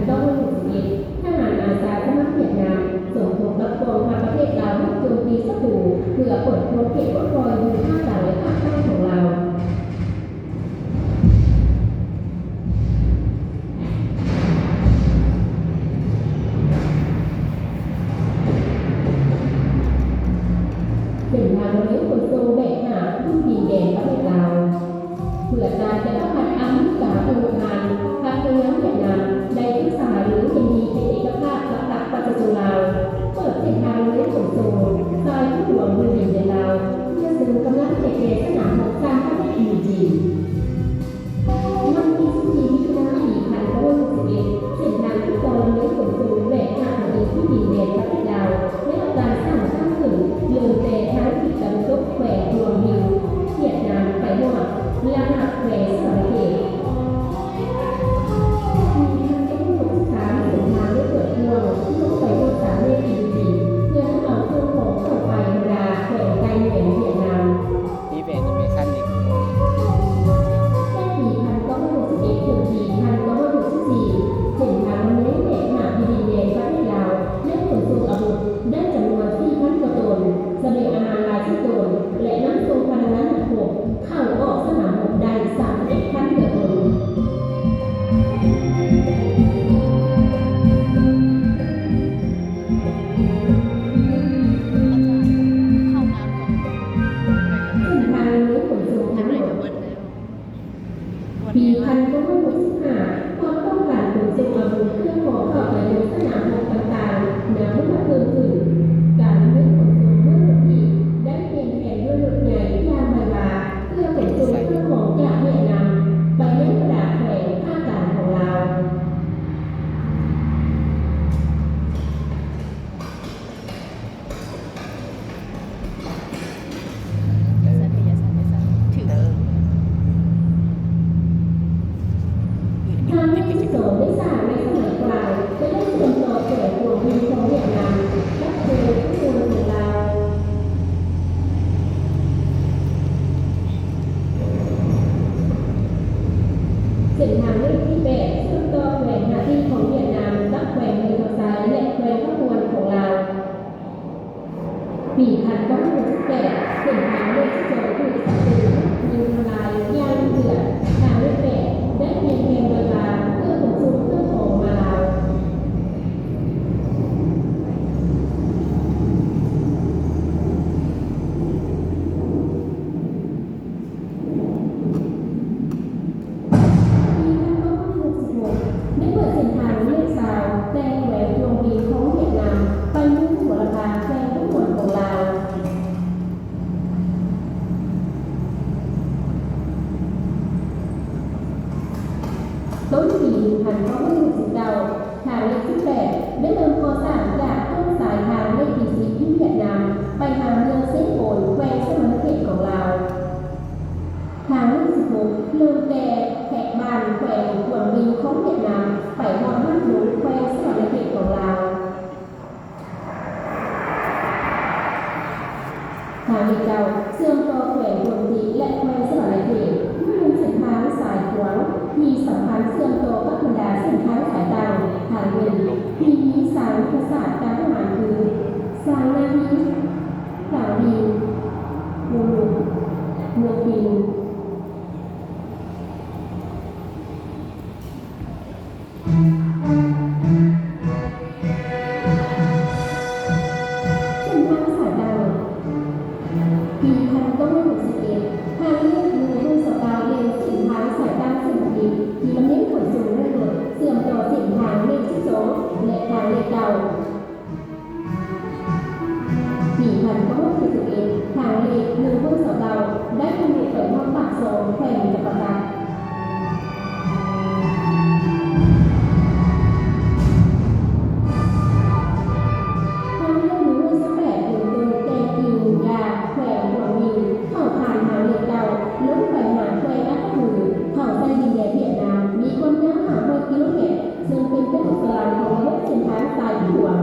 ເກົ້າຮ້ອຍຫົກສິບເອັດ ທະຫານອາສາສະໝັກຫວຽດນາມສົມທົບກັບກອງທັບປະເທດລາວບຸກໂຈມຕີສັດຕູ ເພື່ອເປີດພວງເຂດປົດປ່ອຍຢູ່ພາກກາງ ແລະ ພາກໃຕ້ຂອງລາວ. ເສັ້ນທາງລຳເລີຍຂົນສົ່ງແບກຫາບບຸນດິນແດນປະເທດລາວ. ເພື່ອຕ້ານການບັງຄັບອາເມລິກາຜູ້ຮຸກຮານ, ພັກພະຍາຍາມຫວຽດນາມໄດ້ປຶກສາຫາລືເຫັນດີເປັນເອກະພາບກັບພັກປະຊາຊົນລາວ, ເປີດເສັ້ນທາງລຳເລີຍຂົນສົ່ງສາຍທາງຫຼວງຢູ່ດິນແດນລາວ ເພື່ອເສີມກຳລັງໃຫ້ແກ່ສະໜາມຮົບສາມປະເທດຢູ່ຈີນ. ວັນທີສິບສີ່ ມິຖຸນາ ປີພັນເກົ້າຮ້ອຍຫົກສິບເອັດ ເສັ້ນທາງຕິດຕໍ່ລຳເລີຍຂົນສົ່ງແບກຫາບດິນຢູ່ດິນແດນປະເທດລາວ ໄດ້ຮັບການສ້າງຕັ້ງຂຶ້ນ ເລີ່ມແຕ່ທາງທິດຕາເວັນຕົກແຂວງກວາງບິງ ຫວຽດນາມ ໄປຮອດລະໜາບແຂວງສະຫວັນນະເຂດ. ປີພັນເກົ້າຮ້ອຍຫົກສິບສາມ ເສັ້ນທາງໄດ້ເປີດກວ້າງລົງໄປຮອດສາມແຍກອິນໂດຈີນ ເພື່ອນຳເອົາເຄື່ອງຂອງເຂົ້າໄປບັນດາແຂວງໄຕແຫວນຫວຽດນາມ. ມີແບບນີ້ແມ່ນຄັນນີ້. ແຕ່ປີພັນເກົ້າຮ້ອຍຫົກສິບເອັດ ເຖິງປີພັນເກົ້າຮ້ອຍຫົກສິບສີ່ ເສັ້ນທາງລຳເລີຍແບກຫາບຢູ່ດິນແດນປະເທດລາວ ແລະ ຂົນສົ່ງອາວຸດໄດ້ຈຳນວນສີ່ພັນກວ່າໂຕນ, ສະບຽງອາຫານຫຼາຍສິບໂຕນ ແລະ ນຳສົ່ງພະນັກງານນັກຮົບເຂົ້າອອກສະໜາມຮົບໄດ້ສາມສິບເອັດພັນກວ່າໂຕນ. ເສັ້ນທາງລຳເລີຍຂົນສົ່ງທາງບົກ. ປີພັນເກົ້າຮ້ອຍຫົກສິບຫ້າ ຄວາມຕ້ອງການຂົນສົ່ງອາວຸດເຄື່ອງຂອງເຂົ້າໄປຍັງສະໜາມຮົບຕ່າງໆ ນັບມື້ນັບເພີ່ມຂຶ້ນ. ການລຳເລີຍຂົນສົ່ງເມື່ອກ່ອນນີ້ໄດ້ປ່ຽນແປງດ້ວຍລົດໃຫຍ່ຢ່າງໄວວາ ເພື່ອຂົນສົ່ງເຄື່ອງຂອງຈາກຫວຽດນາມໄປຍັງບັນດາແຂວງພາກກາງຂອງລາວ. ທາງເລກສິບສອງ ໄດ້ສ້າງໃນສະໄໝກາງ ແລະ ໄດ້ເຊື່ອມຕໍ່ແຂວງກວາງບິງຂອງຫວຽດນາມ ກັບແຂວງຂອງລາວ. ເສັ້ນທາງເລກທີແປດ ເຊື່ອມຕໍ່ແຂວງຮາຕີຂອງຫວຽດນາມ ກັບແຂວງເມີຄຳໄຊ ແລະ ແຂວງຄຳມ່ວນຂອງລາວ. ປີພັນເກົ້າຮ້ອຍຫົກສິບແປດ ເສັ້ນທາງເລກສິບສອງຖືກສັງເກດຖືກຍິງທຳລາຍຢ່າງດຸເດືອດ. ທາງເລກແປດ ໄດ້ປ່ຽນແປງໄວວາເພື່ອຂົນສົ່ງເຄື່ອງຂອງມາລາວ. ປີພັນເກົ້າຮ້ອຍຫົກສິບຫົກ ໄດ້ເປີດເສັ້ນທາງເລກຊາວ ແຕ່ແຂວງກວາງບິງຂອງຫວຽດນາມ ໄປເມືອງຫົວລະພາ ແຂວງຄຳມ່ວນຂອງລາວ. ຕົ້ນປີໜຶ່ງພັນເກົ້າຮ້ອຍຫົກສິບເກົ້າ ທາງເລກທີແປດ ໄດ້ເລີ່ມກໍ່ສ້າງຈາກຕົ້ນສາຍທາງເລກທີສິບ ຢູ່ຫວຽດນາມ ໄປຫາເມືອງເຊໂປນ ແຂວງສະຫວັນນະເຂດຂອງລາວ. ທາງເລກທີຫົກ ເລີ່ມແຕ່ແຂວງບ້ານ ແຂວງກວາງບິງຂອງຫວຽດນາມ ໄປຮອດວັດຫຼົງ ແຂວງສະຫວັນນະເຂດຂອງລາວ. ທາງເລກເກົ້າ ເຊື່ອມຕໍ່ແຂວງກວາງຊີ ແລະ ແຂວງສະຫວັນນະເຂດ ມັນເປັນເສັ້ນທາງສາຍຂວາງທີ່ສຳຄັນເຊື່ອມຕໍ່ກັບບັນດາເສັ້ນທາງສາຍຕ່າງ. ທາງເປັນທີ່ມີສາງຍຸດທະສາດການທະຫານຄື ສາງນາຮີ, ສາງບີ, ເມືອງ ເມືອງປິງ. ເສັ້ນທາງສາຍດາວ ປີພັນເກົ້າຮ້ອຍຫົກສິບເອັດ ທາງເລກໜຶ່ງຮ້ອຍຊາວເກົ້າ ແມ່ນເສັ້ນທາງສາຍດາວເສັ້ນທຳອິດ ທີ່ລຳເລີຍຂົນສົ່ງດ້ວຍລົດ ເຊື່ອມຕໍ່ເສັ້ນທາງເລກສິບສອງ ແລະ ທາງເລກເກົ້າ. ປີພັນເກົ້າຮ້ອຍເຈັດສິບເອັດ ທາງເລກໜຶ່ງຮ້ອຍຊາວເກົ້າ ໄດ້ທະລຸໄປຮອດປາກຊ່ອງ ແຂວງຈຳປາສັກ. ທາງເລກໜຶ່ງຮ້ອຍຊາວແປດ ເລີ່ມຕົ້ນແຕ່ກິງຢາ ແຂວງກວາງບິງ ເຂົ້າຜ່ານທາງເລກເກົ້າ ລົງໄປຫາແຂວງອັດຕະປື ເຂົ້າໃສ່ດິນແດນຫວຽດນາມ ມີຄວາມຍາວຫ້າຮ້ອຍກິໂລແມັດ ເຊິ່ງເປັນກະດູກສັນຫຼັງຂອງລະບົບເສັ້ນທາງສາຍທາງຫຼວງ.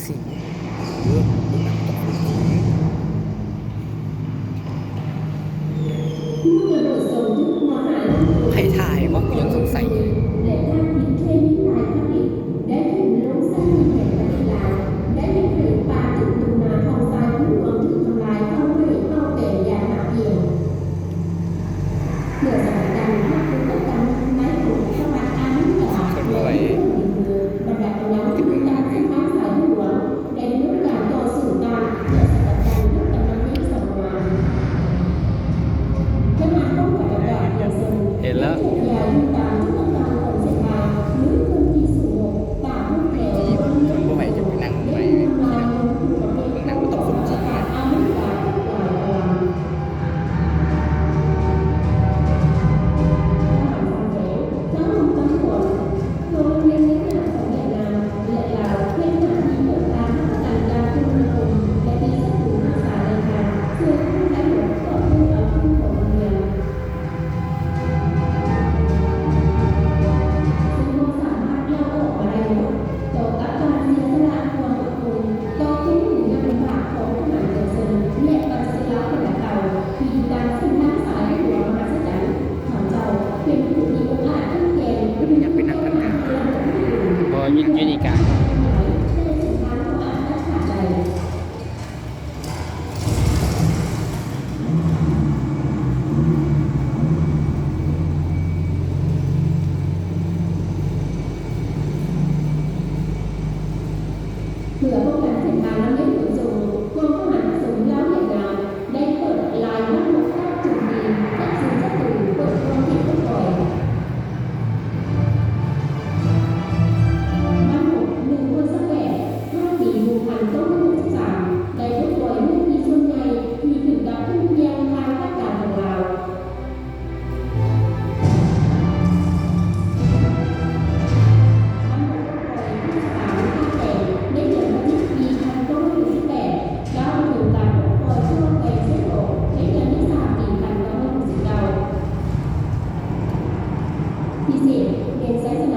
ໃຜຖ່າຍວະ? ກູຍັງສົງໄສຢູ່. ແລະທາດພິດເຄມີຫຼາຍຊະນິດໄດ້ຖິ້ມລົງໃສ່ດິນແດນປະເທດລາວ ໄດ້ເຮັດໃຫ້ປ່າຈຸມຕຸມນາຂອງຊາວພູຫຼວງຖືກທຳລາຍເຜົາໄໝ້ເປົ່າແປງຢ່າງໜາກກຽງ. ເພື່ອສະກັດກັ້ນພັກວງການໃນຂົງທະວັດອາເມລິກາ ແລະມີເຄື່ອງບິນເຮືອ ບັນດາກຳລັງຕິດຕາມເສັ້ນທາງສາຍຫຼວງ ໄດ້ດຳເນີນການຕໍ່ສູ້ຕ້ານ ເພື່ອສະກັດກັ້ນຍົກກຳລັງເຮງສອງກຳລັງ. ທະຫານປ້ອງກັນອາກາດຂອງເຊິ່ງ ເຫັນແລ້ວ ໄດ້ເຄື່ອນຍ້າຍຢູ່ຕາມຈຸດຕ່າງໆຂອງເສັ້ນທາງ ຫຼືພື້ນທີ່ສູ້ຮົບ ຕາມຮູບແຖວ ບໍລິເວນ ໄດ້ທຳລາຍລົງສູ່ປະເພດປ້ອງກັນອາກາດອາເມລິກາຫຼາຍກຳລັງ. ທະຫານຊາວແຂວງ ທັງລົມທັງບວນ ໂຕລະເວນໃນສະໜາມຂອງຫວຽດນາມ ແລະ ລາວ ເຮັດໜ້າທີ່ເປີດທາງຮັບປະກັນການຄົມນາຄົມ ແລະ ຕີສັດຕູຮັກສາແນວທາງ ຊ່ວຍຜູ້ໄທໝົດ ກອບກູ້ອາວຸດຂອງໂຮງຮຽນ. ເຊິ່ງບໍ່ສາມາດເລົ່າອອກມາໄດ້ໝົດ ຕໍ່ກັບການເສຍສະຫຼະຄວາມອົດທົນ ຕໍ່ຄວາມທຸກຍາກລຳບາກຂອງທະຫານເຮືອນເຊິ່ງ ແລະ ປາເຊລາວບັນດາເກົ່າ ທີ່ຢູ່ຕາມເສັ້ນທາງສາຍຫຼວງມະຫັດສະຈັນ ເຂົາເຈົ້າເປັນຜູ້ມີອົງອາດເຂັ້ມແຂງ ບໍ່ ຢູ່ ຢູ່ນີ້ການ ແຕ່ເສັ້ນທາງບໍ່ອາດຕັດຂາດໄດ້. ເພື່ອປ້ອງກັນເສັ້ນທາງລຳລຽນຂົນສົ່ງ, ກອງທະຫານຜະສົມລາວຫວຽດນາມ ໄດ້ເປີດລາຍບັ້ນຮົບກາດໂຈມຕີ ຈັບຊຸມສັດຕູເປີດຂອບເຂດປົດປ່ອຍ. ບັ້ນຮົບໜຶ່ງຮ້ອຍຊາວແປດ ທ້າຍປີໜຶ່ງພັນເກົ້າຮ້ອຍຫົກສິບສາມ ໄດ້ປົດປ່ອຍພື້ນທີ່ສ່ວນໃຫຍ່ທີ່ຂຶ້ນກັບພູພຽງທາງພາກກາງຂອງລາວ. ບັ້ນຮົບປົດປ່ອຍເທດສະບານທ່າແຂງ ໃນເດືອນພະຈິກ ປີໜຶ່ງພັນເກົ້າຮ້ອຍຫົກສິບແປດ ກ້າວໄປເຖິງການປົດປ່ອຍທົ່ວແຂວງຊຽງຂອງ ໃນເດືອນເມສາ ປີໜຶ່ງພັນເກົ້າຮ້ອຍຫົກສິບເກົ້າ. ພິເສດເປັນໄຊຊະນະ